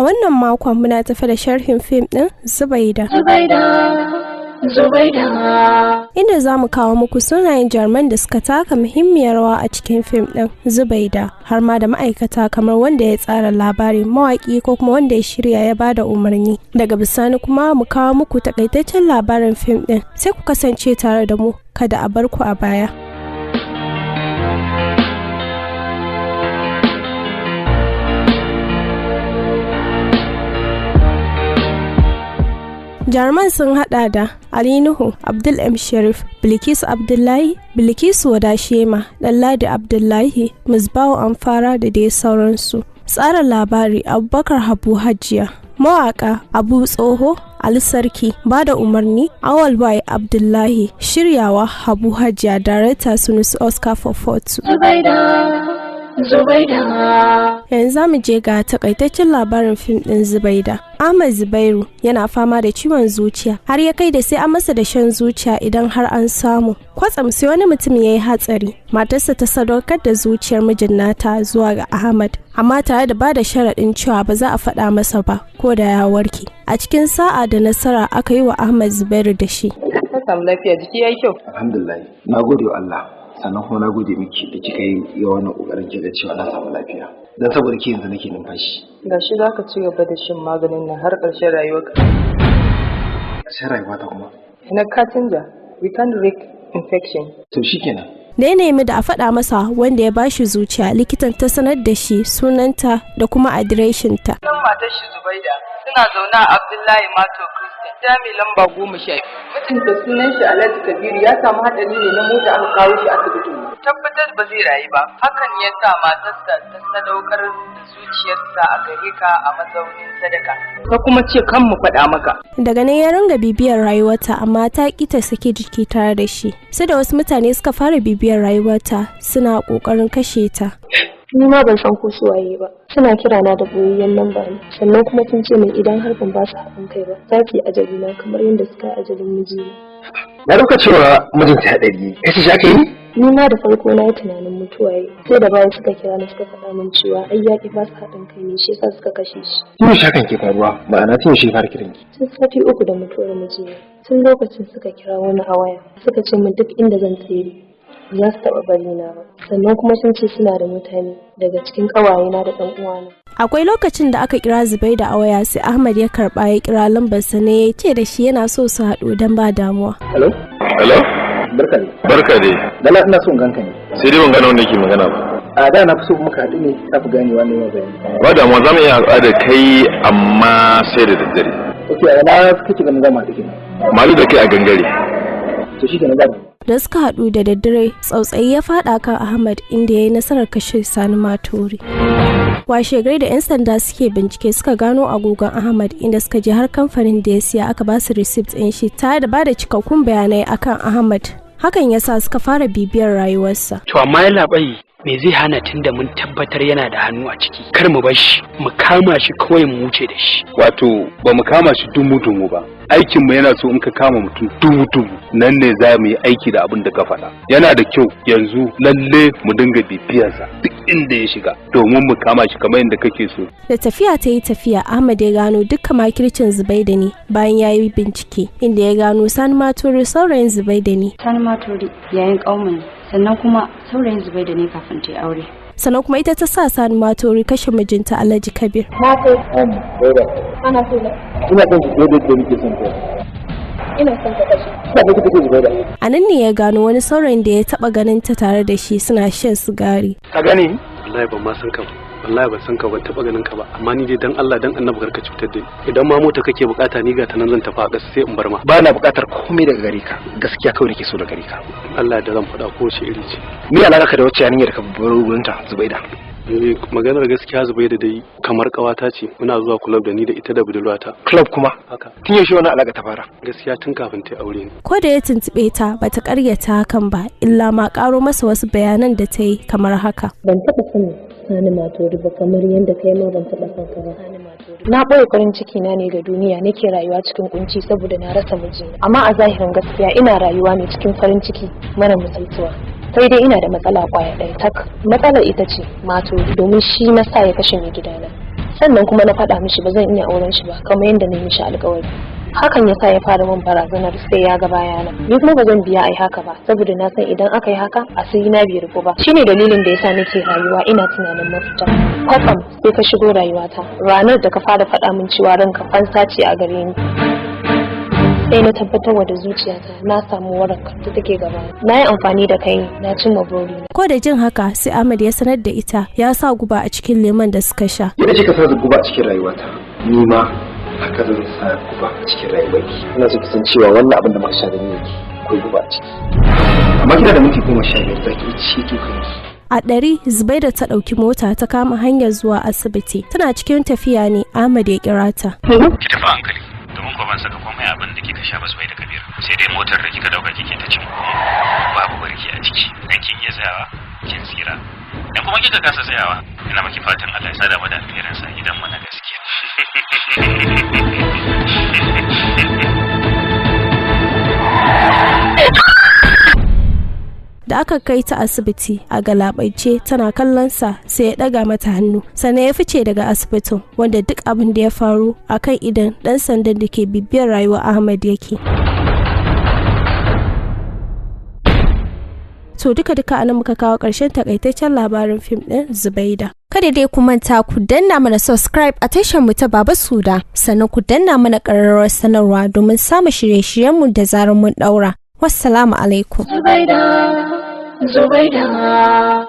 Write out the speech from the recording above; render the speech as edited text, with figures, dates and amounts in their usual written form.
A wannan makon muna tafe da sharhin fim ɗin Zubaida. Zubaida. Inda za mu kawo muku sunayen jaruman da suka taka muhimmiyar rawa a cikin fim ɗin Zubaida, har ma da ma'aikata kamar wanda ya tsara labari, mawaƙi ko kuma wanda ya shirya ya bada umarni. Daga bisani kuma mu kawo muku takaitaccen labarin fim ɗin, sai ku kasance tare da mu, kada a bar ku a baya. Jaruman sun hada da Ali Nuhu, Abdul M. Sharif, Bilkisu Abdullahi, Bilkisu Wadashema, Ɗanladi Abdullahi, Musbahu Amfara da dai sauransu. Tsara labari Abubakar Habu Hajiya. Mawaƙa Abu Tsoho, Ali Sarki, Bada umarni Awal Bai Abdullahi, shiryawa Habu Hajiya, Darekta Sunusi Oscar Fofotu. Zubaida. Zubaida. Yanzu za mu je ga takaitaccen labarin fim ɗin Zubaida. Ahmad Zubairu yana fama da ciwon zuciya har ya kai da sai an masa da shan zuciya idan har an samu. Kwatsam sai wani mutum ya yi hatsari. Matarsa ta sadaukar da zuciyar mijin nata zuwa ga Ahmad, amma tare da bada sharaɗin cewa ba za a faɗa masa ba ko da ya warke. A cikin sa'a da nasara aka yi wa Ahmad Zubairu da shi. Ka samu lafiya, jiki ya yi kyau. Alhamdulillah, na gode wa Allah. Sannan kuma na gode miki da kika yi wannan kokarin kika cewa na samu lafiya, dan saboda ke yanzu nake numfashi. Gashi za ka ci gaba da shan maganin nan har ƙarshen rayuwarka. Ƙarshen rayuwata kuma? Na ka canja, we can risk infection. To shikenan. Da ya nemi da a faɗa masa wanda ya bashi zuciya, likitan ta sanar da shi sunanta da kuma adireshinta. Sunan matar shi Zubaida, suna zaune a Abdullahi Mato Christian, jami lamba 12. Mijinta sunan shi Alhaji Kabiru, ya samu haɗari ne na mota aka kawo shi asibitin. Tabbatar ba zai rayu ba, hakan ya sa matarsa ta sadaukar da zuciyarsa a gare ka a mazaunin sadaka. Ka kuma ce kan mu faɗa maka. Daga nan ya ringa bibiyar rayuwarta, amma ta ƙi ta saki jiki tare da shi. Sai da wasu mutane suka fara bibiyar rayuwarta suna ƙoƙarin kashe ta. Ni ma ban san ko su waye ba. Suna kira na da boyayyen lamba ne. Sannan kuma sun ce min idan har ban ba su haɗin kai ba, za su yi ajali na kamar yadda suka yi ajalin mijina. Na ɗauka cewa mijinta haɗari. Kashe shi aka yi? Ni ma da farko na yi tunanin mutuwa yi. Sai da bayan suka kira ni suka faɗa min cewa ai ya ƙi ba su haɗin kai ne, shi yasa suka kashe shi. Tun yaushe hakan ke faruwa? Ma'ana tun yaushe fara kiran ki? Tun sati 3 da mutuwar mijina. Tun lokacin suka kira wani a waya suka ce min duk inda zan tsere ba za su taɓa bari na ba. Sannan kuma sun ce suna da mutane daga cikin ƙawayena da ɗan uwana. Akwai lokacin da aka kira Zubaida a waya, sai Ahmad ya karɓa ya kira lambarsa ne ya ce da shi yana so su haɗu don ba damuwa. Hello? Hello? Barka ne. Barka dai. Dala ina so in ganka ne. Sai dai ban gane wanda yake magana ba. A da na fi so muka haɗu ne ka fi ganewa ne ma bayani. Ba damuwa, za mu iya haɗuwa da kai amma sai da daddare. Ok, a ina kake ganin za mu haɗu kenan? Malu da kai a gangare. To shi kenan, za. Da suka haɗu da daddare, tsautsayi ya faɗa kan Ahmad inda ya yi nasarar kashe Sani Matori. Washe gari da 'yan sanda suke bincike suka gano agogon Ahmad, inda suka je har kamfanin da ya siya aka ba su receipt ɗin shi tare da bada cikakkun bayanai akan Ahmad. Hakan ya sa suka fara bibiyar rayuwarsa. To amma ya labai, me zai hana tunda mun tabbatar yana da hannu a ciki, kar mu bar shi, mu kama shi kawai mu wuce da shi. Wato ba mu kama shi dumu-dumu ba. Aikin mu yana so in ka kama mutum dubu-dubu, nan ne za mu yi aiki da abin da ka faɗa. Yana da kyau yanzu lalle mu dinga bibiyarsa duk inda ya shiga domin mu kama shi kamar yadda kake so. Da tafiya ta yi tafiya, Ahmad ya gano dukkan makircin Zubaida ne bayan ya yi bincike, inda ya gano Sani Matori saurayin Zubaida ne. Sani Matori yayin ƙaumu ne, sannan kuma saurayin Zubaida ne kafin ta yi aure. Sannan kuma ita ta sa Sani Matori kashe mijinta Alhaji Kabir. Na kai. Zubaida. Ana so na. Ina son ki fiye da yadda nake son ka. Ina son ka kashe. Ina son ki kashe Zubaida. A nan ne ya gano wani saurayin da ya taɓa ganin ta tare da shi suna shan sigari. Ka gane ni? Wallahi ban ma san ka ba. Wallahi ban san ka ban taɓa ganin ka ba, amma ni dai dan Allah dan Annabi karka cutar da ni. Idan ma mota kake bukata ni ga ta nan zan tafi a ƙasa sai in bar ma. Ba na buƙatar komai daga gare ka, gaskiya kawai nake so daga gare ka. Allah da zan faɗa ko wace iri ce. Me alaƙa ka da wacce yarinyar da ka bar gurinta Zubaida? Maganar gaskiya Zubaida dai kamar ƙawata ce, muna zuwa club da ni da ita da budurwata. Club kuma? Haka. Tun yaushe wannan alaƙa ta fara? Gaskiya tun kafin ta aure ni. Ko da ya tuntuɓe ta bata ƙaryata hakan ba, illa ma ƙaro masa wasu bayanan da ta yi kamar haka. Ban taɓa sanin Sani Matori ba kamar yadda kai ma ban taɓa son ka ba. Na ɓoye farin ciki na ne ga duniya, nake rayuwa cikin kunci saboda na rasa mijina. Amma a zahirin gaskiya ina rayuwa ne cikin farin ciki mara misaltuwa. Sai dai ina da matsala kwaya ɗaya tak. Matsalar ita ce Matori, domin shi na sa ya kashe mai gidana. Sannan kuma na faɗa mishi ba zan iya auren shi ba kamar yadda na yi mishi alƙawari. Hakan ya sa ya fara min barazanar sai ya ga bayana. Ni kuma ba zan biya ai haka ba saboda na san idan aka yi haka asiri na bai rufu ba. Shine dalilin da yasa nake rayuwa ina tunanin mafita. Kwatsam sai ka shigo rayuwata ranar da ka fara faɗa min cewa ranka fansa ce a gare ni. Sai na tabbatar wa da zuciyata na samu warakar da take gaba. Na yi amfani da kai na cimma burina. Ko da jin haka, sai Ahmad ya sanar da ita ya sa guba a cikin lemon da suka sha. Yadda kika sa guba a cikin rayuwata, ni ma haka zan sa guba a cikin rayuwarki. Ina so ki san cewa wannan abin da muka sha da ni yake akwai guba a ciki. Amma kina da minti 15 za ki iya ceto kanki. A 100, Zubaida ta ɗauki mota ta kama hanyar zuwa asibiti. Tana cikin tafiya ne Ahmad ya kira ta. Ki tafi hankali, domin ko ban saka komai abin da kika sha ba sai da Kabir. Sai dai motar da kika dauka kike ta cin babu barki a ciki. Dan kin iya tsayawa, kin tsira. Dan kuma kika kasa tsayawa, ina maki fatan Allah ya sada mu da alherin sa gidan mu na gaskiya. Da aka kai ta asibiti a galabaice tana kallon sa, sai ya daga mata hannu, sannan ya fice daga asibitin, wanda duk abin da ya faru akan idan dan sandan da ke bibiyar rayuwar Ahmad yake. To, duka duka anan muka kawo ƙarshen takaitaccen labarin fim ɗin Zubaida. Kada dai ku manta ku danna mana subscribe a tashar mu ta Baba Suda, sannan ku danna mana ƙararrawar sanarwa domin samun shirye-shiryenmu da zarar mun ɗaura. Wassalamu alaikum. Zubaida, Zubaida.